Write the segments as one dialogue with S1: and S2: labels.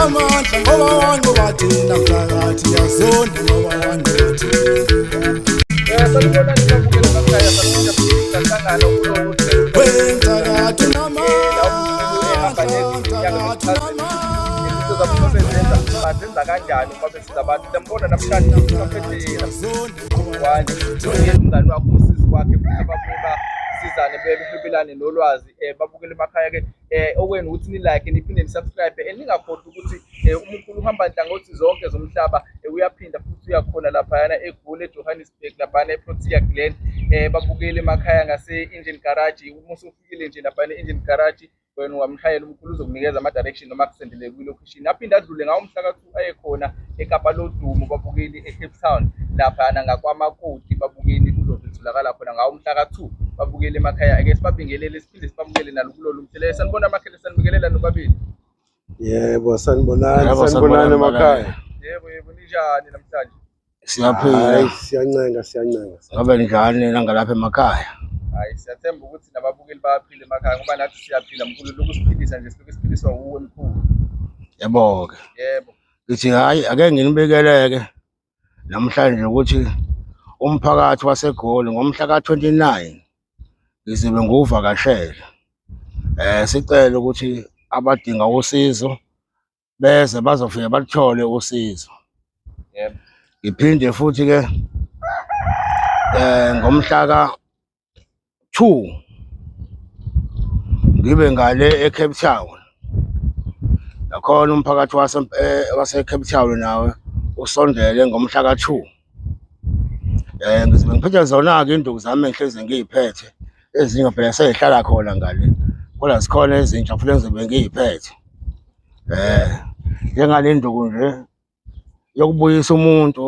S1: Unamandla ngoba wanqoba thina mthakathi yazonda ngoba wanqoba thina.
S2: Sanibonani babukeli emakhaya, saphinde futhi sahlangana kulolu hlelo.
S1: Wemthakathi
S2: La umkhulu ehamba
S1: unamandla,
S2: nezinyanga
S1: mthakathi
S2: zokuchazela izinto zabo babezenza, bazenza kanjani uma besiza abantu. Siyambona namhlanje baphethe yena Ngwane, oyena umngani wakhe, umsizi wakhe, futhi ababuye basizane behwebelane nolwazi. Babukele emakhaya-ke, okwenu ukuthi ni-like niphinde ni-subscribe and ningakhohlwa ukuthi umkhulu uhamba nhlangothi zonke zomhlaba, uyaphinda futhi uyakhona laphayana eGoli, eJohannesburg, laphayana eProtea Glen. Babukele emakhaya ngase-Engen Garage. Uma usufikile nje laphayana e-Engen Garage, wena ungamshayela umkhulu, uzokunikeza ama-direction noma akusendele kwi-location. Aphinde adlule ngawo umhla ka-2 aye khona eKapa Lodumo, babukeli, e-Cape Town laphayana ngakwaMakoti, babukeli, uzobe etholakala khona ngawo umhla ka-2. Babukeli emakhaya, ake sibabingelele siphinde sibamukele nalo kulolu mhlelo. Sanibona amakhele, sanibingelela nobabili.
S3: Yebo, sanibonani,
S4: Yebo,
S3: sanibonani
S4: sanibonani
S3: emakhaya.
S2: Yebo yebo, ninjani namhlanje?
S4: Siyaphila.
S3: Hayi, siyancenga, siyancenga.
S4: Ngabe njani nina ngalapha emakhaya?
S2: Hayi, siyathemba ukuthi nababukeli bayaphila emakhaya ngoba nathi siyaphila mkhulu, lokhu siphilisa nje, silokhu siphiliswa wuwe mkhulu.
S4: Yebo-ke.
S2: Yebo.
S4: Ngithi hhayi ake nginibikeleke namhlanje ukuthi umphakathi waseGoli ngomhla ka-29 ngizobe ngiwuvakashele. Sicele ukuthi abadinga usizo beze bazofika baluthole usizo.
S2: Yebo.
S4: Ngiphinde futhi ke ngomhla ka-2 ngibe ngale eCape Town. Nakhona umphakathi wase Cape Town nawe usondele ngomhla ka-2. Ngizobe ngiphethe zona-ke iy'nduku zami engihlezi ngiy'phethe, ezinye phela sey'hlala khona ngale, kodwa zikhona ezintsha futhi engizobe ngiy'phethe. Njengale nduku nje yokubuyisa umuntu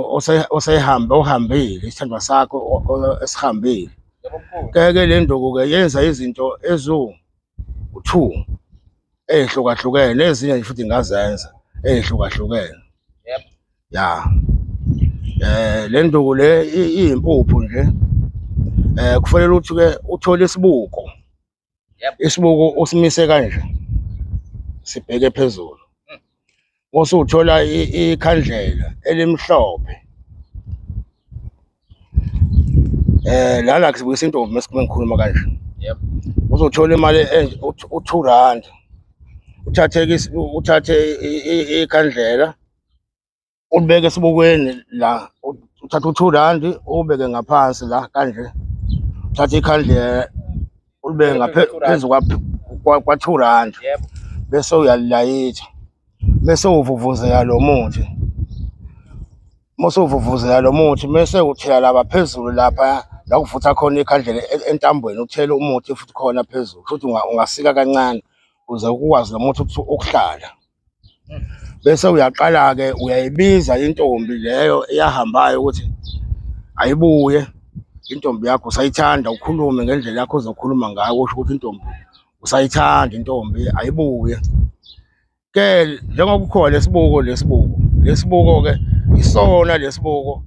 S4: osehambe ohambile, isithandwa sakho esihambile.
S2: Yebo mkhulu.
S4: Ke-ke le nduku-ke yenza izinto eziwu-2 ey'hlukahlukene, ezinye nje futhi ingazenza ey'hlukahlukene.
S2: Yebo.
S4: Ya. Le nduku le iyimpuphu nje. Kufanele ukuthi-ke uthole isibuko.
S2: Yebo.
S4: Isibuko usimise kanje. Sibheke phezulu. Usuthola ikhandlela elimhlophe. Lana kusibuyisa intombi mase ngikhuluma kanje.
S2: Yebo.
S4: Uzothola imali u-2 rand. Uthathe uthathe ikhandlela ulibeke esibukweni la, uthathe u-2 rand ubeke ngaphansi la kanje. Uthathe ikhandlela ulibeke ngaphezu kwa 2 rand.
S2: Yebo.
S4: Bese uyalilayitha. Bese uvuvuzela lo muthi. Mase uvuvuzela lo muthi mese uthela laba phezulu lapha la kuvutha khona ikhandlela entambweni, uthele umuthi futhi khona phezulu, futhi ungasika kancane ukuze ukwazi lo muthi ukuthi ukuhlala. Bese uyaqala-ke uyayibiza intombi leyo eyahambayo ukuthi ayibuye intombi yakho, usayithanda, ukhulume ngendlela yakho ozokhuluma ngayo, usho ukuthi intombi usayithanda, intombi ayibuye. Ke njengoba kukhona lesibuko, lesibuko lesibuko-ke isona lesibuko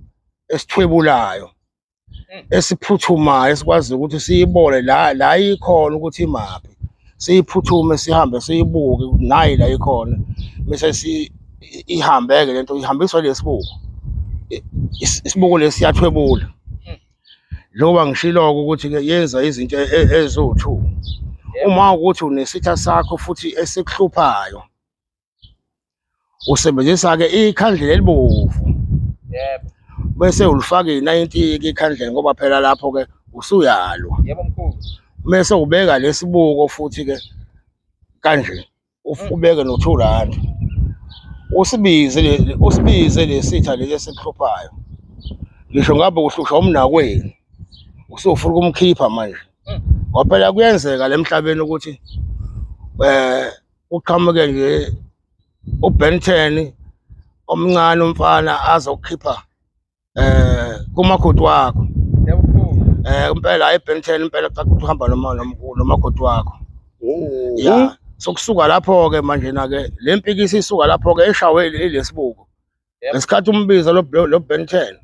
S4: esithwebulayo, esiphuthumayo, esikwazi ukuthi siyibone la la ikhona ukuthi imaphi, siyiphuthume sihambe siyibuke ukuthi nayi la ikhona, bese si ihambeke lento, ihambiswa lesibuko. Isibuko lesi siyathwebula. Njengoba ngishilo-ke ukuthi-ke yenza izinto eziwu-2. Uma ukuthi unesitha sakho futhi esikuhluphayo, usebenzisa-ke ikhandlela elibovu.
S2: Yebo.
S4: Bese ulifaka i-90-ke ikhandlela ngoba phela lapho-ke usuyalwa.
S2: Yebo mkhulu.
S4: Bese ubeka lesibuko futhi-ke kanje, ubeke no-2 rand. Usibize usibize lesitha lesi esikuhluphayo. Ngisho ngabe uhlushwa umnakwenu, usufuna ukumkhipha manje. Ngoba phela kuyenzeka la emhlabeni ukuthi uqhamuke nje uBen 10 omncane umfana azokukhipha kumakoti wakho.
S2: Yebo mkhulu.
S4: Impela hayi Ben 10 impela cha ukuthi uhamba noma nomakoti wakho. Ya, sokusuka lapho ke manje na ke le mpikisi isuka lapho ke eshawe ilesibuko.
S2: Yebo.
S4: Ngesikhathi umbiza lo Ben 10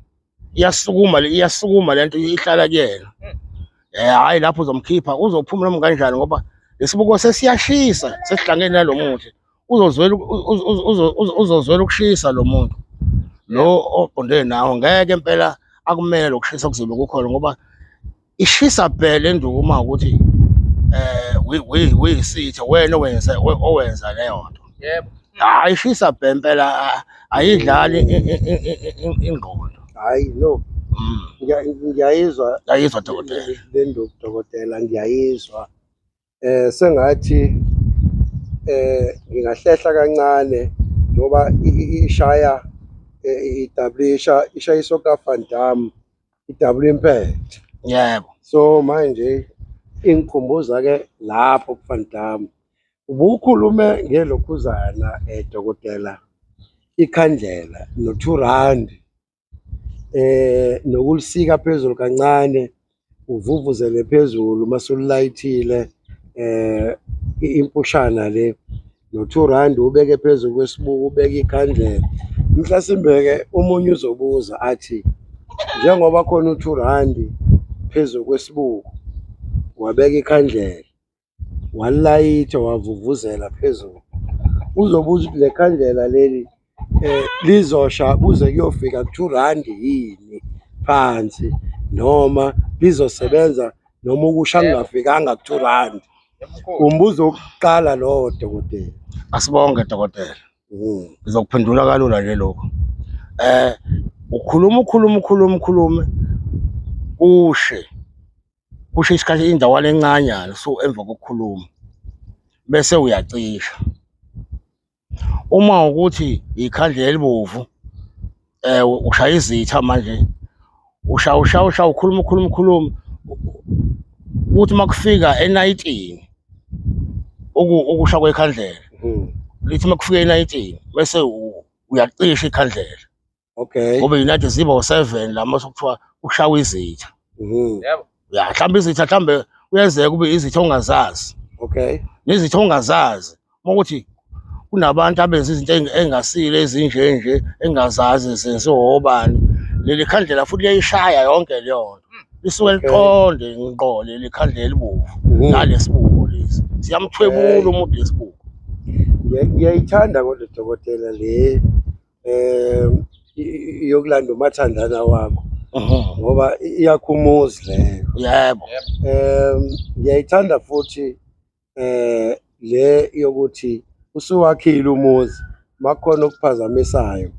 S4: iyasukuma iyasukuma lento ihlala kuyena. Hayi lapho uzomkhipha, uzophuma noma kanjani ngoba lesibuko sesiyashisa, sesihlangene nalomuthi. Uzozwela uzozwela ukushisa lo muntu lo oqonde nawe, ngeke impela akumele lokushisa kuzobe kukhona ngoba ishisa bhe le nduku uma ukuthi uyisitha wena owenza owenza leyo nto.
S2: Yebo.
S4: Hayi ishisa bhe impela ayidlali ingqondo.
S3: Hayi no. Ngiyayizwa.
S4: Ngiyayizwa dokotela.
S3: Le nduku dokotela ngiyayizwa. Sengathi ngingahlehla kancane njengoba ishaya idabula ishaya isoka Van Damme idabula impethe.
S4: Yebo.
S3: So manje ingikhumbuza-ke lapho ku-Van Damme. Ubukhulume ngelokhuzana dokotela, ikhandlela no-two randi. Nokulisika phezulu kancane uvuvuzele phezulu mase ulilayithile impushana le no-two randi ubeke phezu kwesibuko ubeke ikhandlela. Mhlasimbe-ke omunye uzobuza athi njengoba khona u-two randi phezu kwesibuko wabeka ikhandlela walilayitha wavuvuzela phezulu, uzobuza ukuthi le khandlela leli lizosha kuze kuyofika ku-two randi yini phansi noma lizosebenza noma ukusha kungafikanga ku-two randi. Umbuzo wokuqala lowo dokotela.
S4: Asibonge dokotela. Ngizokuphendula kalula nje lokho. Ukhuluma ukhuluma ukhuluma ukhulume kushe. Kusho isikhathi indawana encanyana so emva kokukhuluma bese uyacisha. Uma ukuthi ikhandlela elibovu ushaya izitha manje, ushaya ushaya ushaya ukhuluma ukhuluma ukhuluma kuthi uma kufika enayitini ukusha kwekhandlela lithi uma kufika enayitini bese uyacisha ikhandlela.
S3: Okay.
S4: Ngoba United ziba u7 la mase kuthiwa ushawa izitha.
S2: Yebo.
S4: Ya mhlawumbe izitha mhlawumbe kuyenzeka kube izitha ongazazi.
S3: Okay.
S4: Nezitha ongazazi uma ukuthi kunabantu abenza izinto engasile ezinje nje engazazi zenziwa obani. Leli khandlela futhi liyayishaya yonke leyo nto. Lisuke liqonde ngqo leli khandlela elibovu nalesibuko lesi. Siyamthwebula umuntu lesibuko.
S3: Ngiyayithanda kodwa dokotela le yokulanda umathandana wakho ngoba iyakha umuzi leyo.
S4: Yebo.
S3: Ngiyayithanda futhi le yokuthi usuwakhile umuzi makukhona okuphazamisayo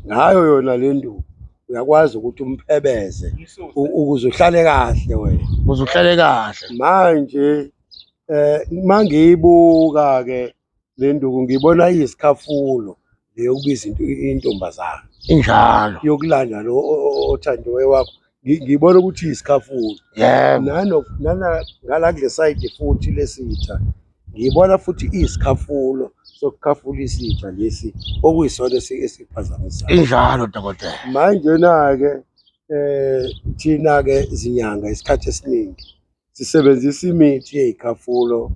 S3: ngayo yona le nduku uyakwazi ukuthi umphebeze ukuze uhlale kahle wena.
S4: Ukuze uhlale kahle.
S3: Manje mangiyibuka ke le nduku ngibona iyisikhafulo le yokubiza intombazane.
S4: Injalo.
S3: Yokulanda lo othandiwe wakho. Ngibona ukuthi iyisikhafulo.
S4: Yebo.
S3: Nana ngala kule side futhi lesitha ngibona futhi iyisikhafulo sokukhafula isitha lesi okuyisona esiphazamisayo.
S4: Injalo dokotela.
S3: Manje na ke thina ke izinyanga isikhathi esiningi sisebenzisa imithi yey'khafulo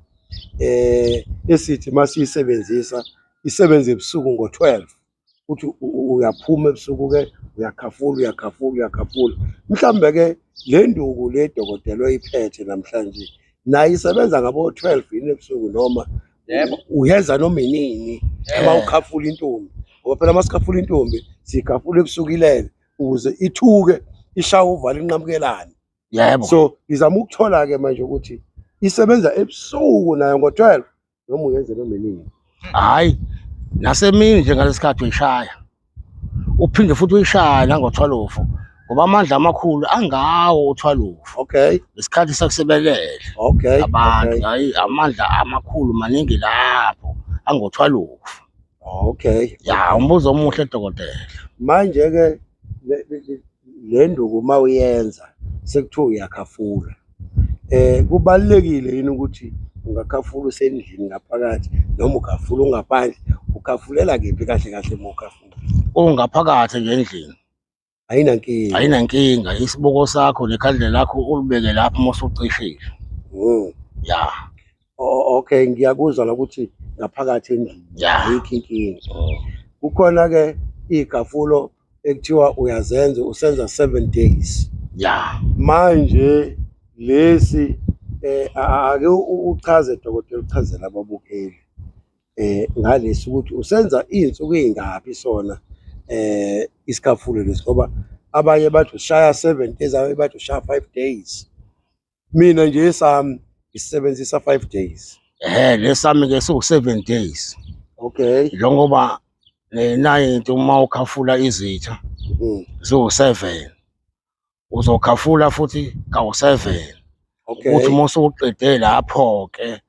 S3: esithi masiyisebenzisa isebenze ebusuku ngo-12 uthi uyaphuma ebusuku ke uyakhafula uyakhafula uyakhafula. Mhlambe ke le nduku le dokotela oyiphethe namhlanje nayo isebenza ngabo-12 yini ebusuku noma uyenza noma inini uma ukhafula intombi, ngoba phela uma sikhafula intombi siyikhafula ebusuku ilele ukuze ithuke ishawe uvalo inqamukelane.
S4: Yebo.
S3: So ngizama ukuthola ke manje ukuthi isebenza ebusuku nayo ngo-12 noma uyenze noma inini.
S4: Hayi nasemini nje ngalesikhathi uyishaya uphinde futhi uyishaya nango-12 ngoba amandla amakhulu angawo u-12.
S3: Okay.
S4: Isikhathi sakusebelele.
S3: Okay.
S4: Abantu hayi amandla amakhulu maningi lapho ango-12.
S3: Okay.
S4: Ya umbuzo omuhle dokotela.
S3: Manje ke le nduku uma uyenza sekuthiwa uyakhafula. Kubalulekile yini ukuthi ungakhafula usendlini ngaphakathi noma ukhafula ungaphandle? Ukhafulela kephi kahle kahle uma ukhafula?
S4: Ungaphakathi nje endlini.
S3: Ayinankinga.
S4: Ayinankinga, isibuko sakho nekhandlela lakho ulibeke lapho uma usucishile. Ya.
S3: Okay, ngiyakuzwa la ukuthi ngaphakathi endlini ayikho inkinga. Kukhona ke iy'khafulo ekuthiwa uyazenza usenza 7 days.
S4: Ya.
S3: Manje lesi ake uchaze dokotela, uchazele ababukeli. Ngalesi ukuthi usenza iy'nsuku ey'ngaphi sona isikhafulo lesi ngoba abanye bathi ushaya 7 days, abanye bathi ushaya 5 days. Mina nje esami ngisebenzisa 5 days.
S4: Ehhe, lesami-ke siwu-7 days. Njengoba ne-90 uma ukhafula izitha ziwu-7, uzokhafula futhi kawu-7. Uthi uma usuqede lapho-ke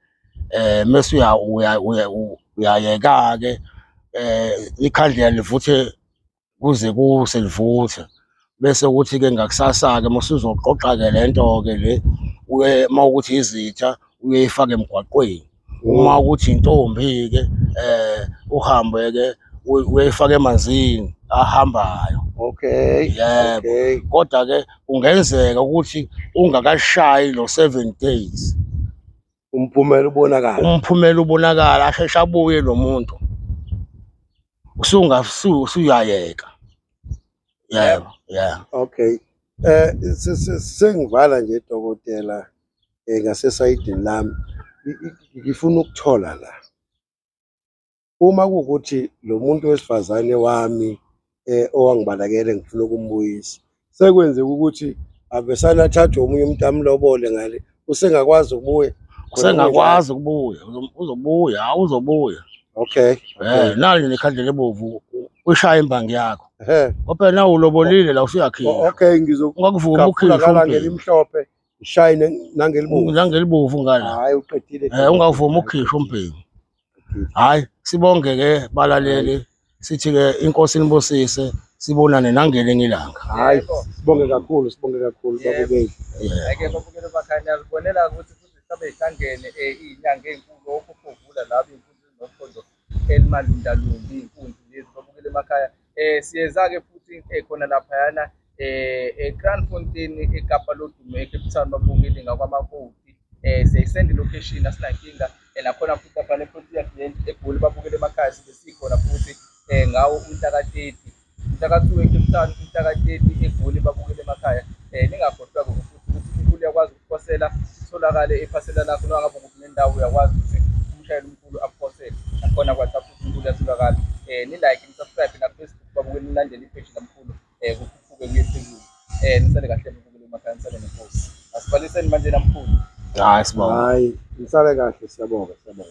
S4: mese uyayeka-ke ikhandlela livuthe kuze kuse livuthe, bese kuthi-ke ngakusasa-ke uma usuzoqoqa-ke le nto-ke le uye uma ukuthi izitha uyeyifaka emgwaqweni, uma ukuthi intombi-ke uhambe-ke uyeyifaka emanzini ahambayo. Yebo. Kodwa-ke kungenzeka ukuthi ungakashayi lo 7 days
S3: Umphumela ubonakala.
S4: Umphumela ubonakala, asheshe abuye lo muntu, usuyayeka. Yebo, yeah.
S3: Okay. Sengivala nje dokotela, ngasesayidini lami ngifuna ukuthola la. Uma kuwukuthi lo muntu wesifazane wami owangibalekele ngifuna ukumbuyisa, sekwenzeka ukuthi avesane athathwe omunye umuntu amlobole ngale, usengakwazi ukubuya?
S4: Usengakwazi ukubuya, uzobuya, hawu uzobuya. Nali nekhandlela ebovu, ushaya imbangi yakho. Ngoba phela nawe ulobolile la usuyakhishwa.
S3: Okay,
S4: Ungakuvumi
S3: ngizokhafula
S4: ukhishwe
S3: ngala
S4: umbhemu.
S3: ngelimhlophe, ngishaye nangelibovu.
S4: Nangelibovu ngala.
S3: Hhayi, uqedile.
S4: Ungavumi ukukhishwa umbhemu. Hhayi, sibonge ke balaleli, sithi ke inkosi inibusise, sibonane nangelinye ilanga.
S3: Hhayi, sibonge kakhulu, sibonge kakhulu babukeli.
S2: Ake babukele bakhanya niyazibonela ukuthi futhi sabe ihlangene iy'nyanga ey'nkulu okhuphuvula labo iy'nkunzi ezinophondo elimalundalundu iy'nkunzi lezi babukele emakhaya. Siyeza-ke futhi khona laphayana eKraaifontein eKapa lodumo eCape Town babukeli ngakwamakoti. Siyayisenda i-location, asinankinga. Nakhona futhi laphana eProtea Glen eGoli babukele emakhaya sibe sikhona futhi ngawo umhla ka-30, mhla ka-2 eCape Town, umhla ka-30 eGoli babukele emakhaya. Ningakhohlwa-ke futhi ukuthi umkhulu uyakwazi ukuphosela, itholakale iphasela lakho noma ngabe ukuphi nendawo, uyakwazi ukuthi umshayeli umkhulu akuphosele. Nakhona ku-WhatsApp futhi umkhulu uyatholakala. Ni-like, ni-subscribe naku-Facebook babukele, nilandele ipheji lamkhulu, kukhuphuke kuye phezulu. Nisale kahle babukele emakhaya, nisale nenkosi. Asibaliseni manje namkhulu.
S4: Hhayi, sibonge.
S3: Hhayi, nisale kahle, siyabonga, siyabonga.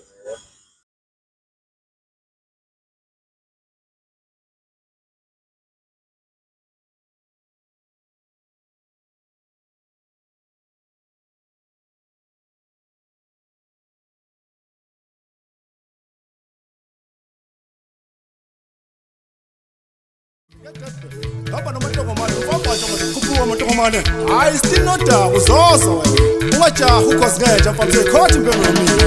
S1: Hamba nomantongomane, ufamba khuphuka amantongomane. Hayi, still nodaba uzoza wena. Ungajahi ukhozi ngenja mfana, uzoyikhotha impembe yomile.